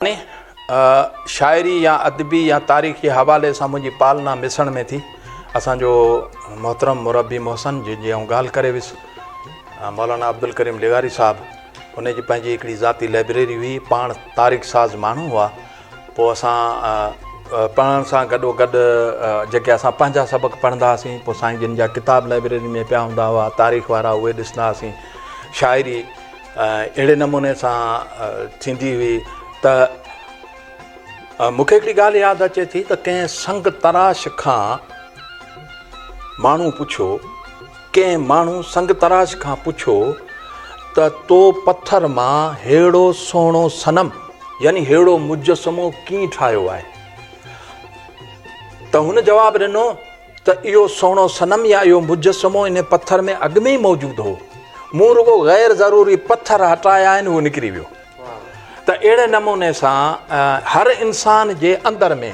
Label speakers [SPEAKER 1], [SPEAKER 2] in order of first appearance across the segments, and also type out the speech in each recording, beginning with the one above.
[SPEAKER 1] شاعري يا ادبي يا تاريخ جي حوالي سان منهنجي پالنا مسڻ ۾ ٿي. اسان جو محترم مربي محسن جنهن جي آئون ڳالهه ڪري ويس، مولانا عبدالڪريم لغاري صاحب، ان جي پنهنجي هڪڙي ذاتي لئبريري هئي، پاڻ تاريخ ساز ماڻهو هئا. پوء اسان پڙهڻ سان گڏو گڏ جيڪي اسان پنهنجا سبق پڙهندا هئاسين، پوء سائين جن جا ڪتاب لئبريري ۾ پيا هوندا هئا، تاريخ وارا اهي ڏسندا هئاسين. شاعري اهڙي نموني سان ٿيندي هئي ته مون کي هڪڙي ڳالهه ياد اچي ٿي ته ڪنهن سنگ تراش کان ماڻهو پڇيو ڪنهن ماڻهو سنگ تراش کان پڇيو ته تو پٿر مان ههڙو سهڻو صنم يعني ههڙو مجسمو ڪيئن ٺاهيو آهي ته هن جواب ڏنو ته اهو سهڻو صنم يا اهو مجسمو انهي پٿر ۾ اڳ ۾ ئي موجود هو، مون رڳو غير ضروري پٿر هٽايا آهن، هو نڪري ويو. ته اهڙي نموني سان هر انسان جي اندر ۾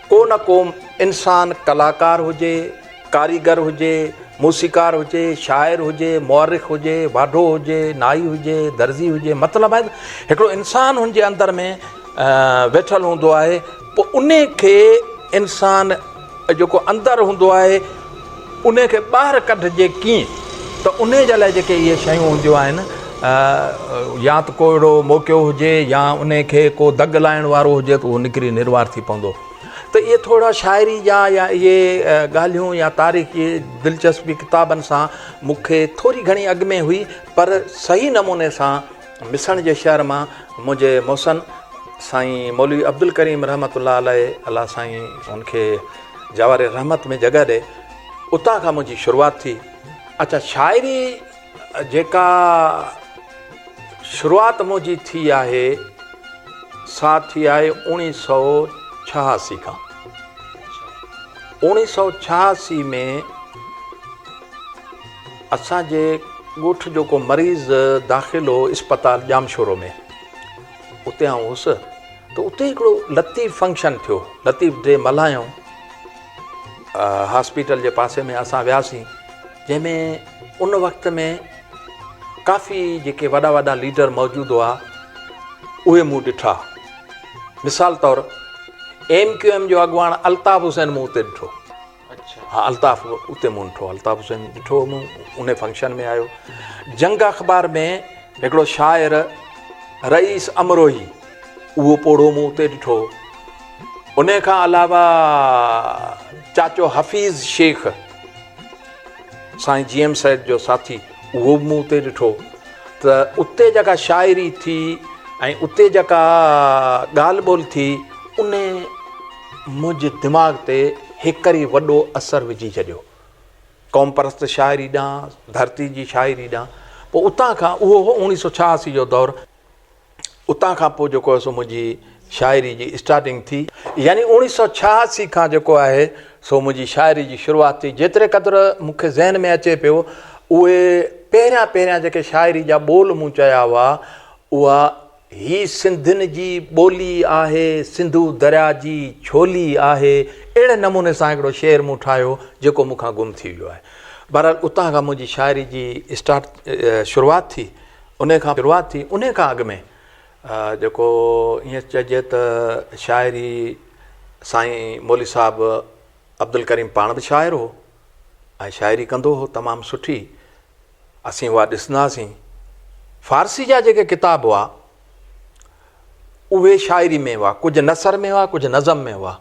[SPEAKER 1] ڪو نه ڪو انسان ڪلاڪار هجي، ڪاريگر هجي، موسيقار هجي، شاعر هجي، مؤرخ هجي، واڍو هجي، نائي هجي، درزي هجي، مطلب آهي ته هڪڙو انسان هن جي اندر ۾ ويٺل هوندو آهي، پوء انهي کي انسان جيڪو اندر هوندو آهي انهي کي ٻاهر ڪڍجي ڪيئن ته انهي جي لاء جيڪي اهي شيون هونديون آهن يا ته ڪو اهڙو موقعو هجي يا انهي کي ڪو دڳ لائڻ وارو هجي ته اهو نڪري نروار ٿي پوندو ته اهي ٿورا شاعري جا يا اهي ڳالهيون يا تاريخي دلچسپي ڪتابن سان مون کي ٿوري گهڻي اڳ ۾ هئي پر صحيح نموني سان مسڻ جي شهر مان منهنجي محسن سائين مولوي عبدالڪريم رحمة الله عليه الله سائين ان کي جوار رحمت ۾ جڳهه ڏي اتان کان منهنجي شروعات ٿي. اڇا شاعري جيڪا شروعات منهنجي ٿي آهي سا ٿي آهي اوڻيهه سئو ڇهاسي کان. اوڻيهه سئو ڇهاسي ۾ اسان جي ڳوٺ جو ڪو مريض داخل هو اسپتال ڄامشورو ۾ اتي آئون هوس ته اتي هڪڙو لطيف فنڪشن ٿيو لطيف ڊي ملهايائون هاسپيٽل جي پاسي ۾ اسان وياسين جنهن ۾ ان وقت ۾ ڪافي جيڪي وڏا وڏا ليڊر موجود هئا اهي مون ڏٺا مثال طور ايم ڪيو ايم جو اڳواڻ الطاف حسين مون اتي ڏٺو ها الطاف اتي مون ڏٺو الطاف حسين ڏٺو مون ان فنڪشن ۾ آيو جنگ اخبار ۾ هڪڙو شاعر رئيس امروهي اهو پوڙهو مون اتي ڏٺو ان کان علاوه چاچو حفيظ شيخ سائين جي ايم سيد جو ساٿي اهو به مون اتي ڏٺو ته اتي جيڪا شاعري ٿي ۽ اتي جيڪا ڳالهه ٻولهه ٿي ان منهنجي دماغ تي هيڪري وڏو اثر وجهي ڇڏيو. قوم پرست شاعري ڏانهن، ڌرتي جي شاعري ڏانهن. پوء اتان کان اهو هو اوڻيهه سو ڇهاسي جو دور. اتان کان پوء جيڪو آهي سو منهنجي شاعري جي اسٽارٽنگ ٿي. يعني اوڻيهه سو ڇهاسي کان جيڪو آهي سو منهنجي شاعري جي شروعات ٿي. جيتري قدر مون کي ذهن ۾ اچي پيو اهي پهريان پهريان جيڪي شاعري جا ٻول مون چيا هئا اها هي سنڌين جي ٻولي آهي، سنڌو دريا جي ڇولي آهي، اهڙي نموني سان هڪڙو شعر مون ٺاهيو جيڪو مون کان گم ٿي ويو آهي. بهرحال اتان کان منهنجي شاعري جي اسٽارٽ شروعات ٿي، انهي کان شروعات ٿي، انهي کان اڳ ۾ جيڪو ائين چئجي ته شاعري سائين مولوي صاحب عبدالڪريم پاڻ به شاعر هو ۽ شاعري ڪندو هو تمام سٺي، اسين اها ڏسنداسين. فارسي جا جيڪي ڪتاب هئا، اهي شاعري ۾ هئا، ڪجهه نثر ۾ هئا، ڪجهه نظم ۾ هئا.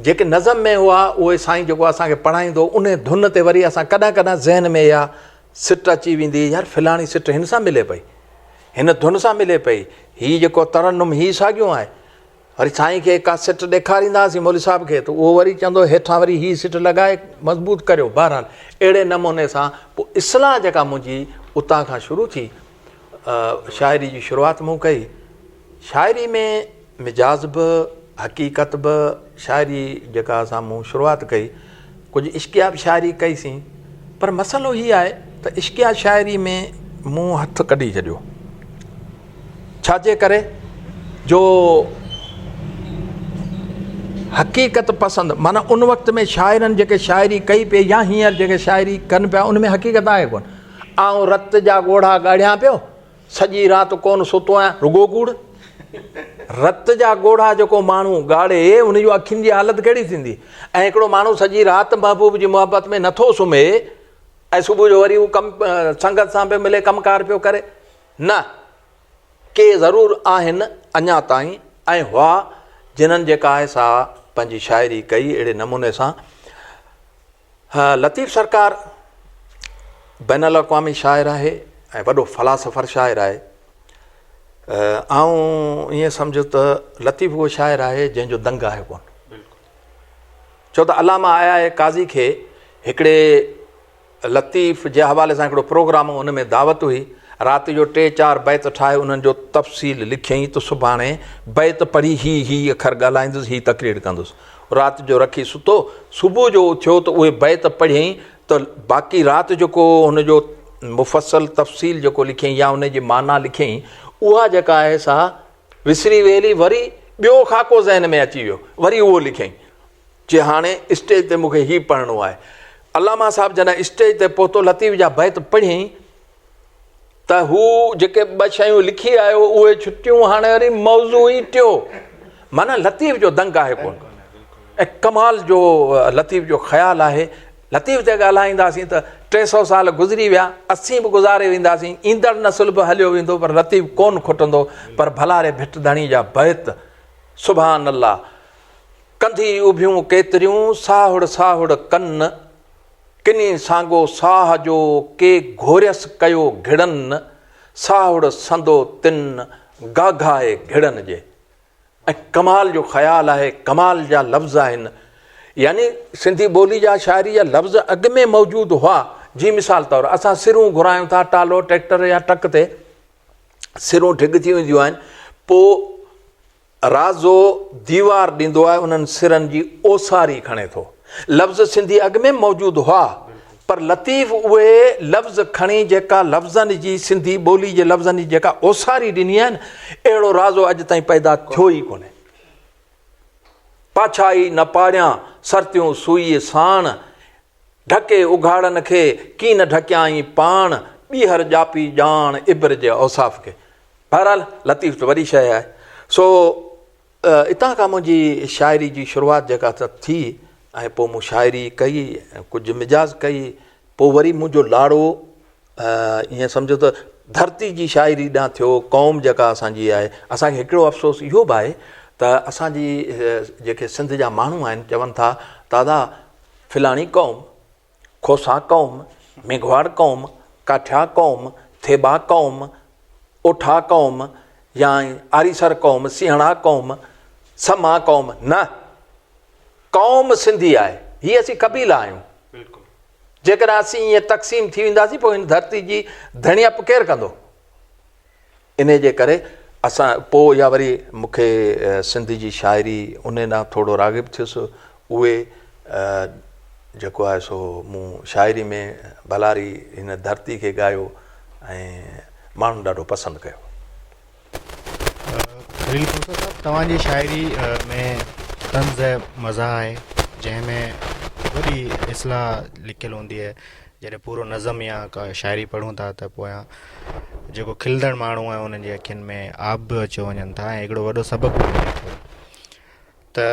[SPEAKER 1] جيڪي نظم ۾ هئا، اهي سائين جيڪو اسان کي پڙهائيندو هو، انهي ڌن تي وري اسان ڪڏهن ڪڏهن ذهن ۾ اها سٽ اچي ويندي هئي، يار فلاڻي سٽ هن سان ملي پئي، هن ڌن سان ملي پئي، هي جيڪو ترنم هي ساڳيو آهي. وري سائين کي ڪا سٽ ڏيکاريندا هئاسين مولوي صاحب کي ته اهو وري چوندو هو هيٺان وري هي سٽ لڳائي مضبوط ڪريو بهرحال اهڙي نموني سان پوء اصلاح جيڪا منهنجي اتان کان شروع ٿي شاعري جي شروعات مون ڪئي شاعري ۾ مجاز به حقيقت به شاعري جيڪا اسان مون شروعات ڪئي ڪجهه عشقيه به شاعري ڪئي سين پر مسئلو هي آهي ته عشقيه شاعري ۾ مون هٿ ڪڍي ڇڏيو ڇا جي ڪري جو حقيقت پسند معنيٰ ان وقت ۾ شاعرن جيڪي شاعري ڪئي پئي يا هينئر جيڪي شاعري ڪن پيا ان ۾ حقيقت آهي ڪونه. آئون رت جا ڳوڙها ڳاڙيان پيو، سڄي رات ڪونه ستو آهيان، رڳو ڪوڙ. رت جا ڳوڙها جيڪو ماڻهو ڳاڙي ان جون اکين جي حالت ڪهڙي ٿيندي؟ ۽ هڪڙو ماڻهو سڄي رات محبوب جي محبت ۾ نٿو سمهي ۽ صبح جو وري هو ڪم سنگت سان پيو ملي ڪم ڪار پيو ڪري. نه، ڪي ضرور آهن اڃا تائين ۽ هئا جنھن جيڪا آهي سا پنھنجي شاعري ڪئي اهڙي نموني سان لطيف سرڪار بين الاقوامي شاعر آهي ۽ وڏو فلاسفر شاعر آهي آئون ائين سمجهو ته لطيف اهو شاعر آهي جنهن جو دنگ آهي ڪون ڇو ته علامه آء آء قاضي کي هڪڙي لطيف جي حوالي سان هڪڙو پروگرام هو ان ۾ دعوت هئي. رات جو ٽي چار بيت ٺاهي انهن جو تفصيل لکيائين ته سڀاڻي بيت پڙهي هي هي اکر ڳالهائيندس هي تقرير ڪندس. رات جو رکي ستو صبح جو اٿيو ته اهي بيت پڙهيائين ته باقي رات جيڪو هن جو مفصل تفصيل جيڪو لکيائين يا ان جي معنيٰ لکيائين اها جيڪا آهي سا وسري ويلي وري ٻيو خاڪو ذهن ۾ اچي ويو وري اهو لکيائين. چي هاڻي اسٽيج تي مون کي هي پڙهڻو آهي. علامه صاحب جڏهن اسٽيج تي پهتو لطيف جا بيت پڙهيائين ته هو جيڪي ٻه شيون لکي آيو اهي ڇٽيون هاڻي وري موضوع ئي ٽيو معنيٰ لطيف جو دنگ آهي ڪونه ۽ ڪمال جو لطيف جو خيال آهي لطيف تي ڳالهائينداسين ته 300 سال گذري ويا اسين به گذاري وينداسين ايندڙ نسل به هليو ويندو پر لطيف ڪونه کٽندو پر ڀلاري ڀٽ ڌڻي جا بيت سبحان الله ڪنڌي اڀيون ڪيتريون، ساهڙ ساهڙ ڪن، ڪني سانگو ساهه جو، ڪي گهوريس ڪيو گهڙن، ساهڙ سندو تن، گاگهائي گهڙن جي. ۽ ڪمال جو خيال آهي، ڪمال جا لفظ آهن. يعني سنڌي ٻولي جا شاعري جا لفظ اڳ ۾ موجود هئا، جي مثال طور اسان سرون گهرايون ٿا ٽالو، ٽريڪٽر يا ٽرڪ تي سرون ڍڳ ٿي وينديون آهن، پوء رازو ديوار ڏيندو آهي انهن سرن جي اوساري کڻي ٿو. لفظ سنڌي اڳ ۾ موجود هئا پر لطيف اهي لفظ کڻي جيڪا لفظن جي سنڌي ٻولي جي لفظن جي جيڪا اوساري ڏني آهي نه اهڙو رازو اڄ تائين پيدا ٿيو ئي ڪونهي. پاڇائي نه پاڙيان سرتيون سوئي ساڻ ڍڪي اگهاڙن کي ڪين ڍڪيائين پاڻ، ٻيهر ڄاپي ڄاڻ عبر جي اوصاف کي. بهرحال لطيف ته وڏي شيء آهي. سو اتان کان منهنجي شاعري جي شروعات جيڪا ٿي ۽ پوء مون شاعري ڪئي ۽ ڪجهه مجاز ڪئي، پوء وري منهنجو لاڙو ائين سمجهو ته ڌرتي جي شاعري ڏانهن ٿيو، قوم جيڪا اسان جي آهي، اسان کي هڪڙو افسوس اهو به آهي ته اسان جي جيڪي سنڌ جا ماڻهو آهن چون ٿا ته ادا فلاڻي قوم، کوسا قوم، ميگهواڙ قوم، ڪاٺيا قوم، ٿيٻا قوم، اوٺا قوم يا آريسر قوم، سيهڙا قوم، سما قوم، نه! قوم سنڌي آهي. هي اسين قبيلا آهيون. جيڪڏهن اسين ائين تقسيم ٿي وينداسين پوء هن ڌرتي جي ڌڻيپ ڪير ڪندو؟ انهيء جي ڪري اسان پوء يا وري مون کي سنڌ جي شاعري انهيء ڏانهن ٿورو راغب ٿيس. اهي جيڪو آهي سو مون شاعري ۾ ڀلاري هن ڌرتي کي ڳايو ۽ ماڻهن ڏاڍو پسند ڪيو.
[SPEAKER 2] خليل کوسا صاحب توهان جي شاعري ۾ طنز ۽ مزاح آهي جنهن ۾ وڏي اصلاح لکيل هوندي آهي. جڏهن پورو نظم يا ڪا شاعري پڙهون ٿا ته پويان جيڪو کلندڙ ماڻهو آهي انهن جي اکين ۾ آب به اچيو وڃن ٿا ۽ هڪڙو وڏو سبق به ملي ٿو ته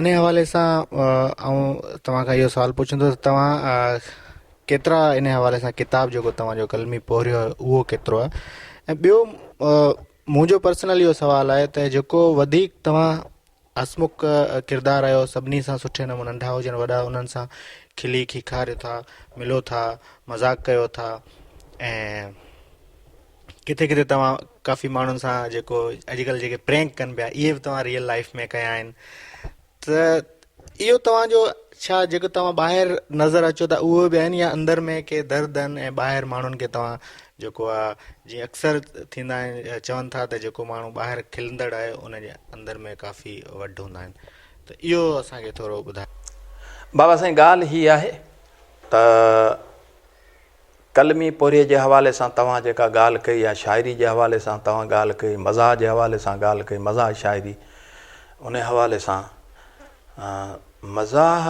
[SPEAKER 2] ان حوالي سان آئون توهان کان اهو سوال پڇندس ته توهان ڪيترا ان حوالي سان ڪتاب جيڪو توهان جو قلمي پورهيو آهي اهو ڪيترو آهي ۽ ٻيو منهنجو پرسنل اهو سوال آهي ته جيڪو وڌيڪ توهان هسمک ڪردار آهيو سڀني سان سٺي نموني ننڍا هجن وڏا انهن سان کلي کيکاريو ٿا ملو ٿا مذاق ڪيو ٿا ۽ ڪٿي ڪٿي توهان ڪافي ماڻهن سان جيڪو اڄڪلهه جيڪي پرينڪ ڪن پيا اهي به توهان ريئل لائف ۾ ڪيا آهن ته اهو توهان جو ڇا جيڪو توهان ٻاهر نظر اچو ٿا اهو به آهن يا اندر ۾ ڪي درد آهن ۽ ٻاهر ماڻهن کي توهان جيڪو آ جيئن اڪثر ٿيندا آهن چون ٿا ته جيڪو ماڻهو ٻاهر کلندڙ آهي ان جي اندر ۾ ڪافي وڍ هوندا آهن ته اهو اسان کي ٿورو ٻڌايو.
[SPEAKER 1] بابا سائين ڳالهه هي آهي ته قلمي پورهيي جي حوالي سان توهان جيڪا ڳالهه ڪئي يا شاعري جي حوالي سان توهان ڳالهه ڪئي مزاح جي حوالي سان ڳالهه ڪئي مزاح شاعري ان حوالي سان مزاح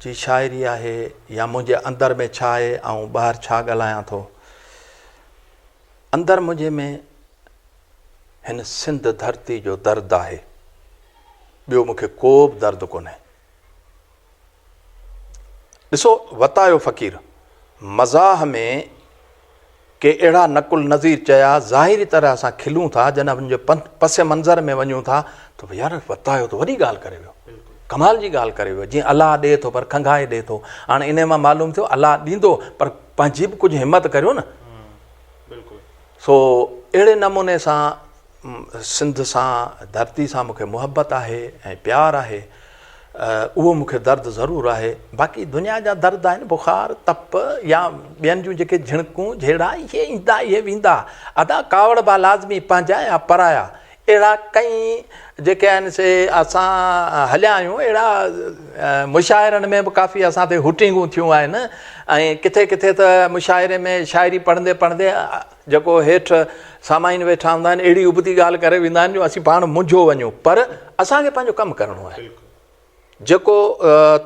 [SPEAKER 1] جي شاعري آهي يا منهنجي اندر ۾ ڇا آهي آئون ٻاهر ڇا ڳالهايان ٿو اندر منهنجي ۾ هن سنڌ ڌرتي جو درد آهي، ٻيو مون کي ڪو به درد ڪونهي. ڏسو وتايو فقير مزاح ۾ ڪي اهڙا نقل نظير چيا، ظاهري طرح اسان کلون ٿا، جڏهن ان جي پس منظر ۾ وڃون ٿا ته يار وتايو ته وڏي ڳالهه ڪري ويو، ڪمال جي ڳالهه ڪري ويو، جيئن الله ڏي ٿو پر کنگهائي ڏي ٿو. هاڻي انهي مان معلوم ٿيو الله ڏيندو پر پنهنجي به ڪجهه همت ڪريو نه. سو اهڙي نموني سان سنڌ سان ڌرتي سان مون کي محبت آهي ۽ پيار آهي اهو مون کي درد ضرور آهي باقي دنيا جا درد آهن بخار تپ يا ٻين جون جيڪي جھڻڪون جھيڙا اهي ايندا اهي ويندا ادا ڪاوڙ با لازمي پنهنجا يا پرايا اهڙا ڪئين جيڪي آهن سي اسان هليا آهيون اهڙا مشاعرن ۾ به ڪافي اسان تي هوٽنگون ٿيون آهن ۽ ڪٿي ڪٿي ته مشاعري ۾ شاعري پڙهندي پڙهندي جيڪو هيٺ سامعين ويٺا هوندا آهن اهڙي ابتي ڳالهه ڪري ويندا آهن جو اسين پاڻ منجهو وڃون پر اسان کي پنهنجو ڪم ڪرڻو آهي جيڪو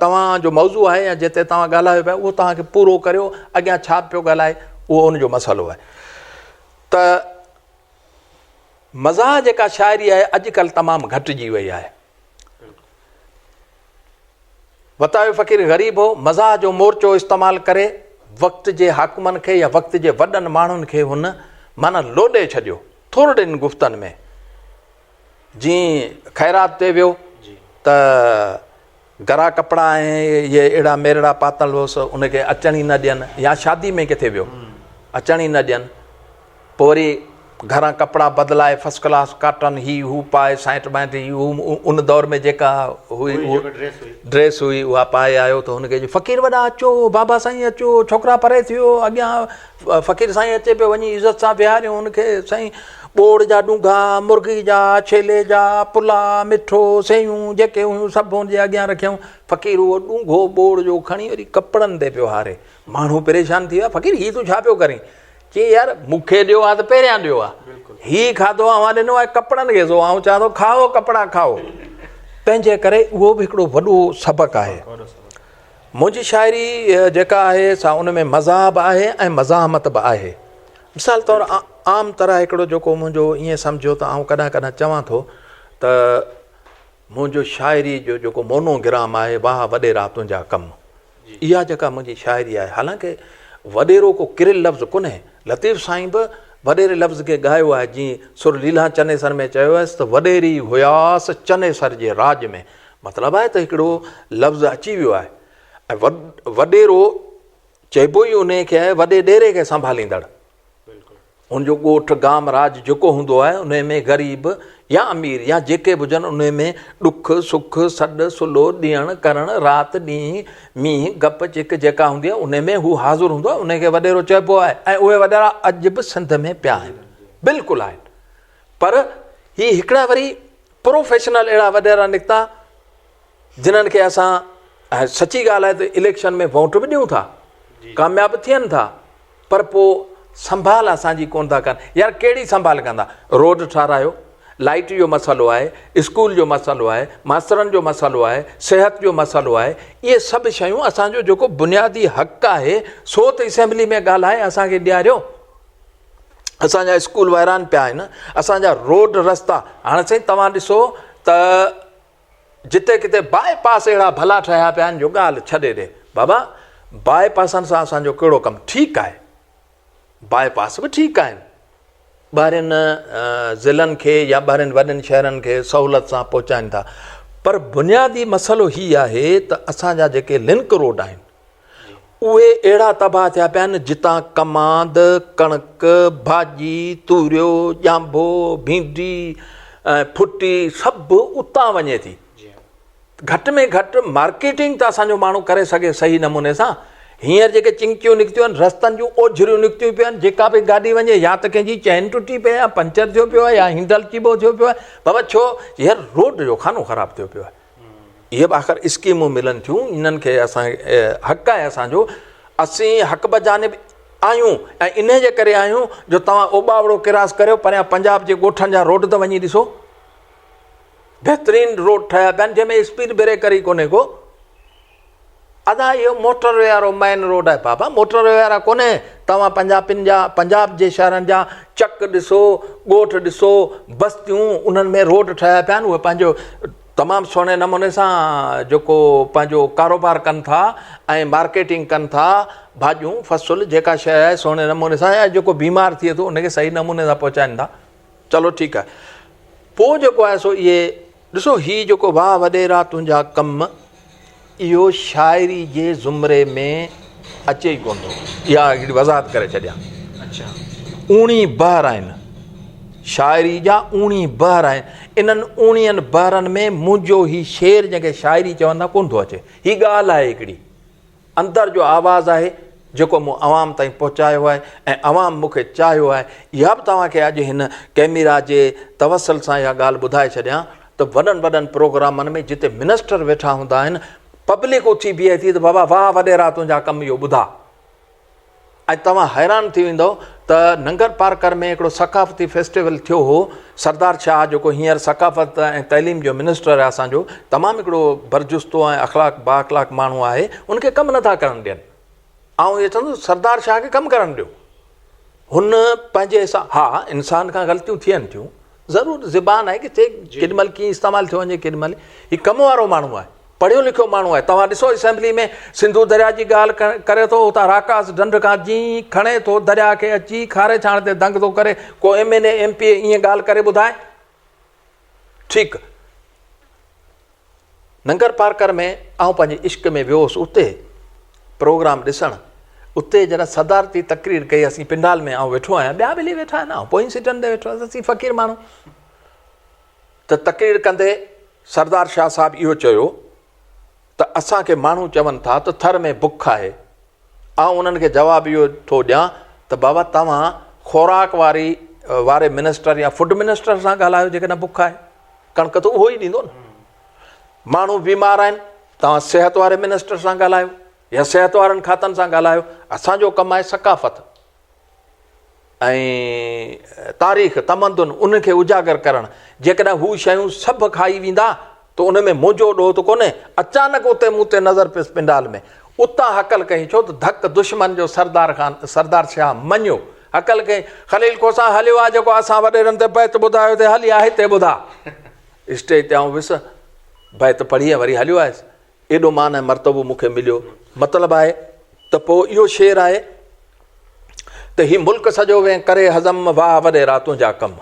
[SPEAKER 1] توهان جو موضوع آهي يا جتي توهان ڳالهايو پيا اهو توهان کي پورو ڪريو اڳيان ڇا پيو ڳالهائي اهو ان جو مسئلو آهي ته مزاح جيڪا شاعري آهي اڄڪلهه تمام گهٽجي وئي آهي وتايو فقير غريب هو، مزاح جو مورچو استعمال ڪري وقت جي حاڪمن کي يا وقت جي وڏن ماڻهن کي هن معنيٰ لوڏي ڇڏيو ٿورڙين گفتن ۾. جيئن خيرات تي ويو ته گرا ڪپڙا ۽ اهي اهڙا ميرڙا پاتل هوس ان کي اچڻ ئي نه ڏين يا شادي ۾ ڪٿي ويو اچڻ ئي نه ڏين. پوء وري گهران ڪپڙا بدلائي فرسٽ ڪلاس ڪاٽن هي هو پائي سائنٽ بائنٽ هي هو ان دور ۾ جيڪا هئي ڊريس هئي اها پائي آيو ته هن کي چيو فقير وڏا اچو بابا سائين اچو ڇوڪرا پري ٿيو اڳيان فقير سائين اچي پيو وڃي عزت سان ويهاريو هن کي سائين ٻوڙ جا ڏونگها مرغي جا ڇيلي جا پلاء مٺو سيون جيڪي هيون سڀ هن جي اڳيان رکيائون فقير اهو ڏونگهو ٻوڙ جو کڻي وري ڪپڙن تي پيو هاري ماڻهو پريشان ٿي ويا فقير هي تون ڇا پيو ڪرين چي يار مون کي ڏيو ها ته پهريان ڏيو ها هي کاڌو اوهان ڏنو آهي ڪپڙن کي سو آئون چوان ٿو کائو ڪپڙا کائو تنهنجي ڪري اهو به هڪڙو وڏو سبق آهي منهنجي شاعري جيڪا آهي سا ان ۾ مزاح به آهي ۽ مزاحمت به آهي مثال طور عام طرح هڪڙو جيڪو منهنجو ائين سمجهو ته آئون ڪڏهن ڪڏهن چوان ٿو ته منهنجو شاعري جو جيڪو مونو گرام آهي واهه وڏيرا تنهنجا ڪم اها جيڪا منهنجي شاعري آهي حالانڪه وڏيرو ڪو ڪريل لفظ ڪونهي لطيف سائين به وڏيري لفظ کي ڳايو آهي جيئن سر ليلان چنيسر ۾ چيو آهيس ته وڏيري هياس چنيسر جي راڄ ۾ مطلب آهي ته هڪڙو لفظ اچي ويو آهي ۽ وڏيرو چئبو ئي انهي کي آهي وڏي ڏيري کي سنڀاليندڙ ان جو ڳوٺ، گام، راڄ جيڪو هوندو آهي، انهي ۾ غريب يا امير يا جيڪي به هجن، انهي ۾ ڏک، سک، سڏ، سلو، ڏيڻ، ڪرڻ، رات، ڏينهن، مينهن، گپ، چڪ جيڪا هوندي آهي، انهي ۾ هو حاضر هوندو آهي، انهي کي وڏيرو چئبو آهي ۽ اهي وڏيرا اڄ به سنڌ ۾ پيا آهن، بلڪل آهن. پر هي هڪڙا وري پروفيشنل اهڙا وڏيرا نڪتا، جنھن کي اسان سچي ڳالهه آهي ته اليڪشن ۾ ووٽ به ڏيون ٿا ڪامياب ٿين ٿا پر پوء سنڀال اسان جي ڪون ٿا ڪن يار ڪهڙي سنڀال ڪندا روڊ ٺارايو لائٽ جو مسئلو آهي اسڪول جو مسئلو آهي ماسترن جو مسئلو آهي صحت جو مسئلو آهي اهي سڀ شيون اسان جو جيڪو بنيادي حق آهي سو ته اسيمبلي ۾ ڳالهائي اسان کي ڏياريو اسان جا اسڪول ويران پيا آهن اسان جا روڊ رستا هاڻي سائين توهان ڏسو ته جتي ڪٿي باء پاس اهڙا ڀلا ٺهيا پيا آهن جو ڳالهه ڇڏي ڏي بابا باء پاسن سان اسان جو ڪهڙو ڪم ٺيڪ آهي باء پاس به ٺيڪ آهن ٻاهرين ضلعن کي يا ٻاهرين وڏن شهرن کي سهولت سان پهچائن ٿا پر بنيادي مسئلو هي آهي ته اسان جا جيڪي لنڪ روڊ آهن اهي اهڙا تباهه ٿيا پيا آهن جتان ڪماند، ڪڻڪ، ڀاڄي، توريو، ڄانڀو، ڀينڊي ۽ ڦٽي سڀ اتان وڃي ٿي. گهٽ ۾ گهٽ مارڪيٽنگ ته اسان جو ماڻهو ڪري سگهي صحيح نموني سان. هينئر جيڪي چنگچيون نڪتيون آهن رستن جون اوجهريون نڪتيون پيون آهن جيڪا به گاڏي وڃي يا ته ڪنهن جي چين ٽٽي پئي يا پنچر ٿيو پيو آهي يا هينڊل چيبو ٿيو پيو آهي بابا ڇو يار روڊ جو خانو خراب ٿيو پيو آهي. اهي به آخر اسڪيمون ملن ٿيون انهن کي اسان حق آهي اسان جو اسين حق بجانب آهيون ۽ انهي جي ڪري آهيون جو توهان اوٻاوڙو ڪراس ڪريو پريان پنجاب جي ڳوٺن جا روڊ ته وڃي ڏسو بهترين روڊ ٺهيا پيا آهن جنهن ۾ اسپيڊ بريڪر ئي ڪونهي ڪو. ادا اهو موٽر وي وارو مين روڊ آهي. بابا موٽر وي وارا ڪونهي، توهان پنجابين جا پنجاب جي شهرن جا چڪ ڏسو، ڳوٺ ڏسو، بستيون انهن ۾ روڊ ٺهيا پيا آهن اهي پنهنجو تمام سهڻي نموني سان جيڪو پنهنجو ڪاروبار ڪن ٿا ۽ مارڪيٽنگ ڪن ٿا ڀاڄيون فصل جيڪا شيء آهي سهڻي نموني سان يا جيڪو بيمار ٿئي ٿو ان کي صحيح نموني سان پهچائن ٿا چلو ٺيڪ آهي پوء جيڪو آهي سو اهي ڏسو هي جيڪو واهه وڏيرا تنهنجا ڪم اهو شاعري جي زمري ۾ اچي ئي ڪونه ٿو. اها هڪڙي وضاحت ڪري ڇڏيان. اوڻي بحر آهن. شاعري جا اوڻي بحر آهن. انهن اوڻين بحرن ۾ منهنجو هي شعر جنهن کي شاعري چون ٿا ڪونه ٿو اچي. هي ڳالهه آهي هڪڙي. اندر جو آواز آهي جيڪو مون عوام تائين پهچايو آهي ۽ عوام مون کي چاهيو آهي. اها به توهان کي اڄ هن ڪئميرا جي توسل سان اها ڳالهه ٻڌائي ڇڏيان ته وڏن وڏن پروگرامن ۾ جتي منسٽر ويٺا هوندا آهن پبلڪ اٿي بيهي ٿي ته بابا واهه وڏيرا تنهنجا ڪم اهو ٻڌاء ۽ توهان حيران ٿي ويندؤ ته ننگر پارڪر ۾ هڪڙو ثقافتي فيسٽيول ٿيو هو سردار شاهه جيڪو هينئر ثقافت ۽ تعليم جو منسٽر آهي اسان جو تمام هڪڙو برجستو ۽ اخلاق با اخلاق ماڻهو آهي ان کي ڪم نٿا ڪرڻ ڏين آئون اهو چوندس سردار شاهه کي ڪم ڪرڻ ڏيو هن پنهنجي حساب ها انسان کان غلطيون ٿين ٿيون ضرور زبان آهي ڪٿي ڪيڏي مهل ڪيئن استعمال ٿيو وڃي ڪيڏي مهل هي ڪم وارو ماڻهو آهي پڙهيو لکيو ماڻهو آهي توهان ڏسو اسيمبلي ۾ سنڌو دريا جي ڳالهه ڪري ٿو اتان راڪاس ڍنڍ کان جي کڻي ٿو دريا کي اچي کاري ڇاڻ تي دنگ ٿو ڪري ڪو M N A M P A ائين ڳالهه ڪري ٻڌائي ٺيڪ ننگر پارڪر ۾ آئون پنهنجي عشق ۾ ويو هوس اتي پروگرام ڏسڻ اتي جڏهن صدارتي تقرير ڪئي اسين پنڊال ۾ آئون ويٺو آهيان ٻيا به ويٺا آهن آئون پوئين سيٽن تي ويٺو آهيان اسين فقير ماڻهو ته تقرير ڪندي سردار شاهه صاحب اهو چيو ته اسان کي ماڻهو چون ٿا ته ٿر ۾ بک آهي آئون انهن کي جواب اهو ٿو ڏيان ته بابا توهان خوراڪ واري واري منسٽر يا فوڊ منسٽر سان ڳالهايو جيڪڏهن بک آهي ڪڻڪ ته اهو ئي ڏيندو نه ماڻهو بيمار آهن توهان صحت واري منسٽر سان ڳالهايو يا صحت وارن کاتن سان ڳالهايو اسان جو ڪم آهي ثقافت ۽ تاريخ تمدن ان کي اجاگر ڪرڻ جيڪڏهن هو شيون سڀ کائي ويندا ته ان ۾ منهنجو ڏوهه ته ڪونهي اچانڪ اتي مون تي نظر پيس پنڊال ۾ اتان هڪل ڪئي ڇو ته ڌڪ دشمن جو سردار خان سردار شاهه مڃيو هڪل ڪئي خليل کوسا هليو آ جيڪو اسان وڏيرن تي بيت ٻڌايو ٿي هلي آ هتي ٻڌا اسٽيج تي آئون ويس بيت پڙهي وري هليو آيس ايڏو مان ۽ مرتبو مون کي مليو. مطلب آهي ته پوء اهو شعر آهي ته هي ملڪ سڄو وين ڪري هضم واهه وڏيرا تنهنجا ڪم.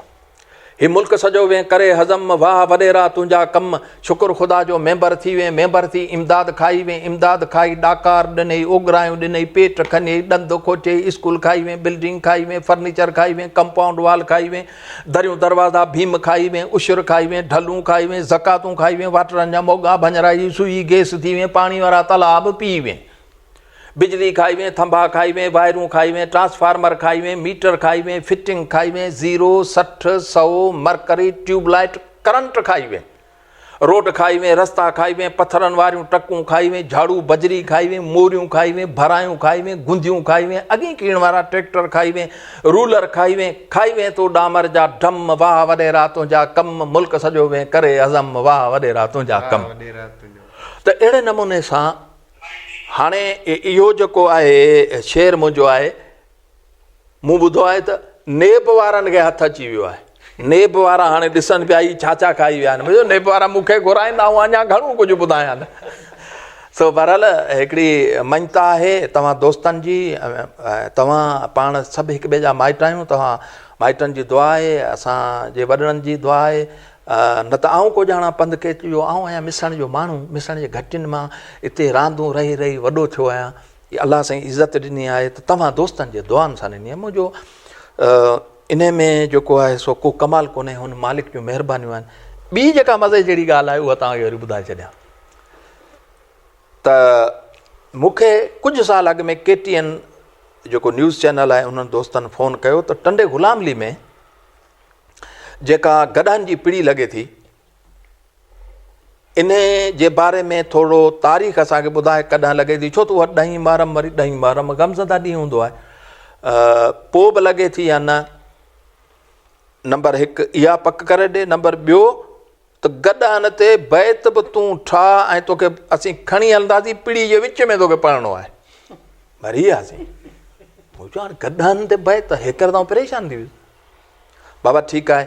[SPEAKER 1] هي ملڪ سڄو وين ڪري هضم واهه وڏيرا تنهنجا ڪم. شڪر خدا جو ميمبر ٿي وين ميمبر ٿي امداد کائي وين امداد کائي ڏاڪار ڏنئي اوڳرايون ڏنئي پيٽ کنيئي ڏند کوٽيئي اسڪول کائي وين بلڊنگ کائي وين فرنيچر کائي وين ڪمپائونڊ وال کائي وين دريون دروازا ڀيم کائي وين، عشر کائي وين، ڍلون کائي وين، زڪواتون کائي وين، واٽرن جا موڳا ڀڃرائي سوئي گيس ٿي وين، پاڻي وارا تلاء به پي وين، بجلي کائي وين، ٿنڀا کائي وين، وائرون کائي وين، ٽرانسفارمر کائي وين، ميٽر کائي وين، فٽنگ کائي وين، زيرو، 60، سئو، مرڪري، ٽيوب لائيٽ، ڪرنٽ کائي وين. روڊ کائي وين، رستا کائي وين، پٿرن واريون ٽڪون کائي وين، جھاڙو بجري کائي وين، موريون کائي وين، ڀرايون کائي وين، گنديون کائي وين، اڳين ڪيڻ وارا ٽريڪٽر کائي وين، رولر کائي وين، کائي وين تون ڏامر جا ڊم، واهه وڏيرا تنهنجا ڪم، ملڪ سڄو وين ڪري هضم، واهه وڏيرا تنهنجا ڪم. ته اهڙي نموني سان هاڻي اهو جيڪو آهي شعر منهنجو آهي. مون ٻڌو آهي ته نيب وارن کي هٿ اچي ويو آهي. نيب وارا هاڻي ڏسن پيا هي ڇا ڇا کائي ويا آهن. مون چيو نيب وارا مون کي گهرائين ته آئون اڃا گهڻو ڪجهه ٻڌايان. سو بهرحال هڪڙي مڃتا آهي توهان دوستن جي توهان پاڻ سڀ هڪ ٻئي جا مائٽ آهيون توهان مائٽن جي دعا آهي اسان جي وڏڙن جي دعا آهي نه ته آئون ڪو ڄاڻان پنڌ ڪيچ جو آئون آهيان مسڻ جو ماڻهو مسڻ جي گهٽين مان اتي راندون رهي رهي وڏو ٿيو آهيان الله سائين عزت ڏني آهي ته توهان دوستن جي دعائن سان ڏني آهي منهنجو انهي ۾ جيڪو آهي سو ڪو ڪمال ڪونهي هن مالڪ جون مهربانيون آهن ٻي جيڪا مزي جهڙي ڳالهه آهي اها توهان کي وري ٻڌائي ڇڏيان ته مون کي ڪجهه سال اڳ ۾ ڪي ٽي اين جيڪو نيوز چينل آهي انهن دوستن فون ڪيو ته ٽنڊي غلام علي ۾ جيڪا گڏهن جي پڙي لڳي ٿي انهي جي باري ۾ ٿورو تاريخ اسان کي ٻڌاء ڪڏهن لڳي ٿي ڇو ته اها ڏهين محرم وري ڏهين محرم غمزده ڏينهن هوندو آهي پوء به لڳي ٿي يا نه نمبر هڪ اها پڪ ڪري ڏي نمبر ٻيو ته گڏهن تي بيت به تون ٺاهه ۽ توکي اسين کڻي هلنداسين پڙي جي وچ ۾ توکي پڙهڻو آهي. مري وياسين. مون چيو هاڻي گڏهن تي بيت هيڪر ته آئون پريشان ٿي ويس. بابا ٺيڪ آهي.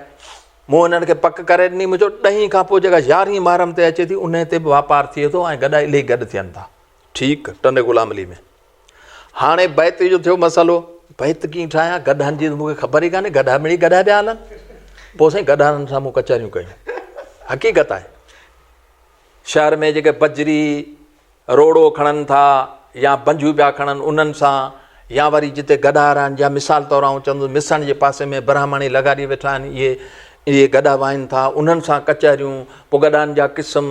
[SPEAKER 1] مون هنن کي پڪ ڪري ڏني مون چيو ڏهين کان پوء جيڪا يارهين محرم تي اچي ٿي انهي تي به واپار ٿئي ٿو ۽ گڏا الهي گڏ ٿين ٿا. ٺيڪ ٽنڊي غلام علي ۾. هاڻي بيت جو ٿيو مسئلو، بيت ڪيئن ٺاهيان، گڏهن جي ته مون کي خبر ئي ڪانهي، گڏهه مڙئي گڏهه پيا هلن. پوء سائين گڏهن سان مون ڪچهريون ڪيون. حقيقت آهي. شهر ۾ جيڪي بجري، روڙو کڻن ٿا يا بنجو پيا کڻن انهن سان يا وري جتي گڏها رهن يا مثال طور آئون چوندس مسڻ جي پاسي ۾ برهماڻي لغاري ويٺا آهن اهي اهي گڏهه وائن ٿا انهن سان ڪچهريون پوء گڏهن جا قسم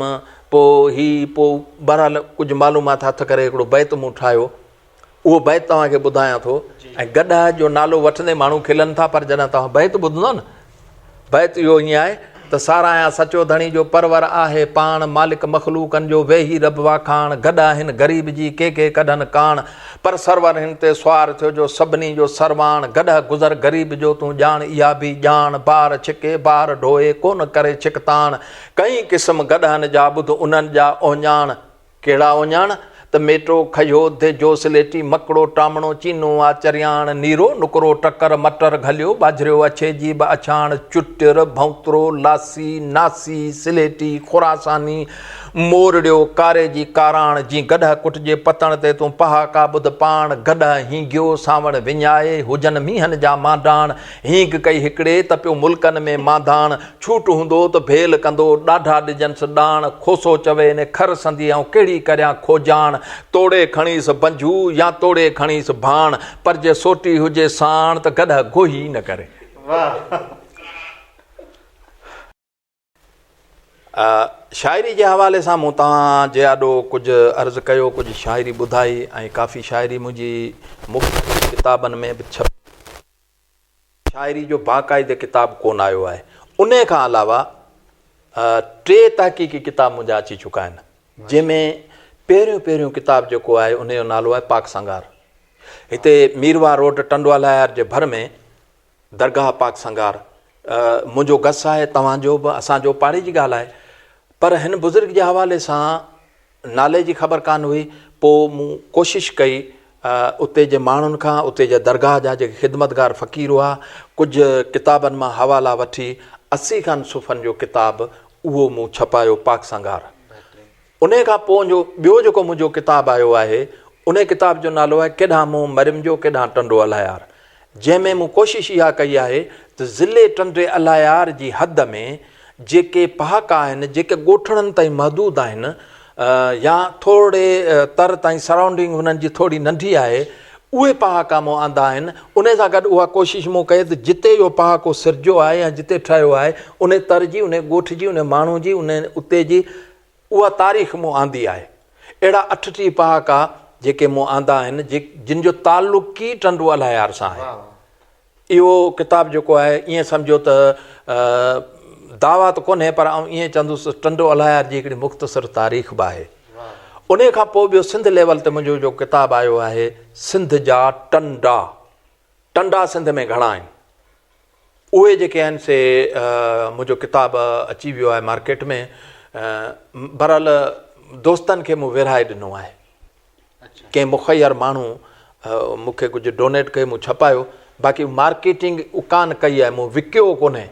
[SPEAKER 1] پوء هي پوء بهرحال ڪجهه معلومات هٿ ڪري هڪڙو بيت مون ٺاهيو. اهو بيت توهان کي ٻڌايان ٿو ۽ گڏهه جو نالو وٺندي ماڻهو کلن ٿا پر جڏهن توهان بيت ٻڌندو نه بيت اهو ائين آهي ته ساراهيان سچو ڌڻي جو پرور آهي پاڻ مالڪ مخلوقن جو ويهي رب واکاڻ گڏهه هن غريب جي ڪي ڪي ڪڍن ڪاڻ پر سرور هن تي سوار ٿيو جو سڀني جو سرواڻ گڏهه گذر غريب جو تون ڄاڻ اها به ڄاڻ بار ڇڪي بار ڍوئي ڪونه ڪري ڇڪتاڻ ڪئين قسم گڏهن جا ٻڌ انهن جا اهڃاڻ، ڪهڙا اهڃاڻ؟ ته ميٽو، کهيو، ڌيجو، سليٽي، مڪڙو، ٽامڻو، چينو آ چرياڻ، نيرو، نڪرو، ٽڪر، مٽر، گهليو، ٻاجهريو، اڇي جي به اڇاڻ، چٽر، ڀونترو، لاسي، ناسي، سليٽي، خراساني، مورڙيو، ڪاري جي ڪاراڻ، جين گڏهه ڪٽجي پتڻ تي تون پهاڪا ٻڌ پاڻ، گڏهه هينگيو، سانوڻ وڃائي، هجن مينهن جا مانڊاڻ، هينگ ڪئي هڪڙي ته پيو ملڪن ۾ مانڌاڻ، ڇوٽ هوندو ته ڀيل ڪندو، ڏاڍا ڏجنس ڏاڻ، کوسو چوي انهي کر سندي آئون ڪهڙي ڪريان کوجاڻ، توڙي کڻيس بنجو يا توڙي کڻيس ڀاڻ، پر جي سوٽي هجي ساڻ ته گڏهه گوهي ئي نه ڪري. شاعري جي حوالي سان مون توهان جي آڏو ڪجهه عرض ڪيو، ڪجهه شاعري ٻڌائي ۽ ڪافي شاعري منهنجي مختلف ڪتابن ۾ به ڇپي. شاعري جو باقاعدي ڪتاب ڪونه آيو آهي. انهيء کان علاوه ٽي تحقيقي ڪتاب منهنجا اچي چڪا آهن، جنهن ۾ پهريون پهريون ڪتاب جيڪو آهي انهيء جو نالو آهي پاڪ سنگار. هتي ميرواهه روڊ ٽنڊوالهيار جي ڀر ۾ درگاهه پاڪ سنگار منهنجو گس آهي، توهان جو به اسان جو پاڙي جي ڳالهه آهي، پر هن بزرگ جي حوالي سان نالي جي خبر ڪانه هئي، پوء مون ڪوشش ڪئي اتي جي ماڻهن کان، اتي جي درگاهه جا جيڪي خدمتگار فقير هئا، ڪجهه ڪتابن مان حوالا وٺي 80 کن صفحن جو ڪتاب اهو مون ڇپايو پاڪ سنگار. انهيء کان پوء جو ٻيو جيڪو منهنجو ڪتاب آيو آهي، انهيء ڪتاب جو نالو آهي ڪيڏانهن منهن مريم جو ڪيڏانهن ٽنڊو الهيار. جنهن ۾ مون ڪوشش اها ڪئي آهي ته ضلعي ٽنڊي الهيار جي حد ۾ جيڪي پهاڪا آهن، جيڪي ڳوٺڙن تائين محدود آهن يا ٿورڙي تر تائين سرائونڊنگ انهن جي ٿوري ننڍي آهي، اهي پهاڪا مون آندا آهن. انهي سان گڏ اها ڪوشش مون ڪئي ته جتي اهو پهاڪو سرجيو آهي يا جتي ٺهيو آهي، انهي تر جي، انهي ڳوٺ جي، انهي ماڻهو جي، انهي اتي جي اها تاريخ مون آندي آهي. اهڙا 38 پهاڪا جيڪي مون آندا آهن، جن جو تعلق ئي ٽنڊو الهيار سان آهي. اهو ڪتاب جيڪو آهي ائين سمجهو ته دعويٰ ته ڪونهي پر آئون ائين چوندس ته ٽنڊو الهيار جي هڪڙي مختصر تاريخ به آهي. انهيء کان پوء ٻيو سنڌ ليول تي منهنجو جو ڪتاب آيو آهي سنڌ جا ٽنڊا. ٽنڊا سنڌ ۾ گهڻا آهن. اهي جيڪي آهن سي منهنجو ڪتاب اچي ويو آهي مارڪيٽ ۾. بهرحال دوستن کي مون ورهائي ڏنو آهي. ڪنهن مخير ماڻهو مون کي ڪجهه ڊونيٽ ڪيو مون ڇپايو باقي مارڪيٽنگ ڪانه ڪئي آهي مون وڪيو ڪونهي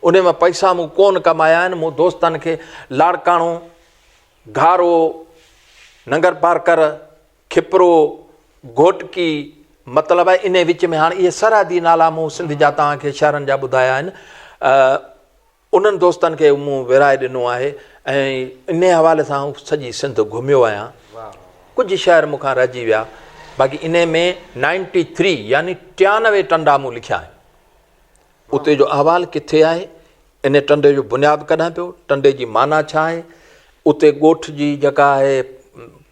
[SPEAKER 1] انهي مان پئسا مون ڪونه ڪمايا آهن مون دوستن کي لاڙڪاڻو گهارو ننگر پارڪر کپرو گهوٽڪي مطلب آهي انهي وچ ۾ هاڻي اهي سرحدي نالا مون سنڌ جا توهان کي شهرن جا ٻڌايا آهن انهن دوستن کي مون ورهائي ڏنو آهي ۽ انهي حوالي سان آئون سڄي سنڌ گهميو آهيان ڪجهه شهر مون کان رهجي ويا باقي انهي ۾ نائنٽي ٿري يعني 93 ٽنڊا مون لکيا آهن اتي جو احوال ڪٿي آهي انهي ٽنڊي جو بنياد ڪڏهن پيو ٽنڊي جي معنيٰ ڇا آهي اتي ڳوٺ جي جيڪا آهي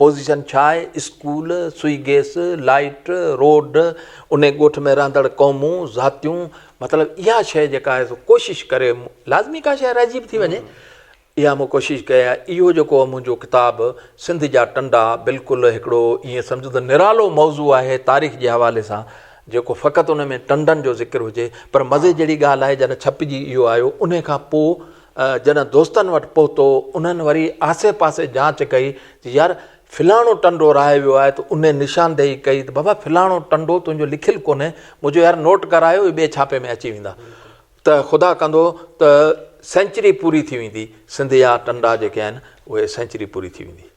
[SPEAKER 1] پوزيشن ڇا آهي، اسڪول، سوئي گئس، لائيٽ، روڊ، انهي ڳوٺ ۾ رهندڙ قومون، ذاتيون، مطلب اها شيء جيڪا آهي سو ڪوشش ڪري لازمي ڪا شيء رهجي به ٿي وڃي اها مون ڪوشش ڪئي آهي. اهو جيڪو منهنجو ڪتاب سنڌ جا ٽنڊا بلڪل هڪڙو ائين سمجهو ته نرالو موضوع آهي تاريخ جي حوالي سان جيڪو فقط ان ۾ ٽنڊن جو ذڪر هجي پر مزي جهڙي ڳالهه آهي جڏهن ڇپجي اهو آيو انهي کان پوء جڏهن دوستن وٽ پهتو انهن وري آسي پاسي جاچ ڪئي ته يار فلاڻو ٽنڊو رهائي ويو آهي ته انهي نشاندهي ڪئي ته بابا فلاڻو ٽنڊو تنهنجو لکيل ڪونهي مون چيو يار نوٽ ڪرايو اهي ٻئي ڇاپي ۾ اچي ويندا ته خدا ڪندو ته سينچري پوري ٿي ويندي سنڌ جا ٽنڊا جيڪي آهن اهي سينچري پوري ٿي ويندي.